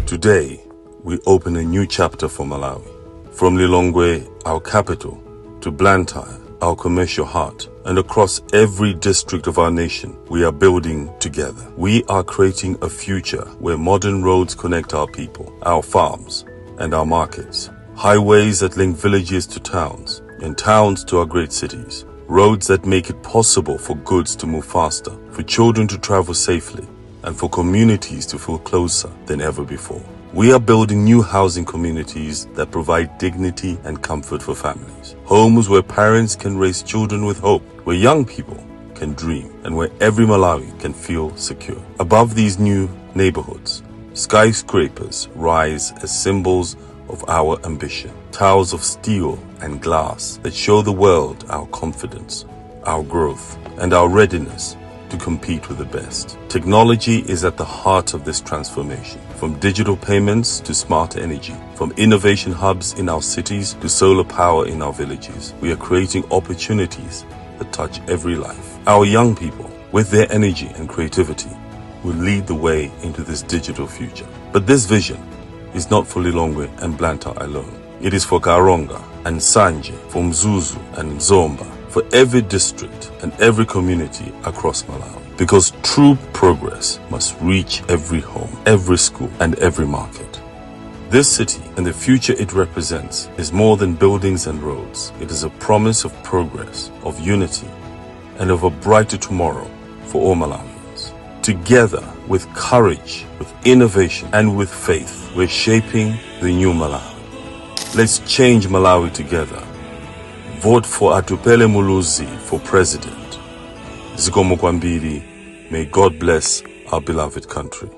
Today, we open a new chapter for Malawi. From Lilongwe, our capital, to Blantyre, our commercial heart, and across every district of our nation, we are building together. We are creating a future where modern roads connect our people, our farms, and our markets. Highways that link villages to towns, and towns to our great cities. Roads that make it possible for goods to move faster, for children to travel safely, and for communities to feel closer than ever before. We are building new housing communities that provide dignity and comfort for families. Homes where parents can raise children with hope, where young people can dream, and where every Malawi can feel secure. Above these new neighborhoods, skyscrapers rise as symbols of our ambition. Towers of steel and glass that show the world our confidence, our growth, and our readiness to compete with the best. Technology is at the heart of this transformation. From digital payments to smart energy, from innovation hubs in our cities to solar power in our villages, we are creating opportunities that touch every life. Our young people, with their energy and creativity, will lead the way into this digital future. But this vision is not for Lilongwe and Blantyre alone. It is for Karonga and Sanje, for Mzuzu and Zomba, for every district and every community across Malawi. Because true progress must reach every home, every school, and every market. This city and the future it represents is more than buildings and roads. It is a promise of progress, of unity, and of a brighter tomorrow for all Malawians. Together, with courage, with innovation, and with faith, we're shaping the new Malawi. Let's change Malawi together. Vote for Atupele Muluzi for president. Zikomo kwambiri. May God bless our beloved country.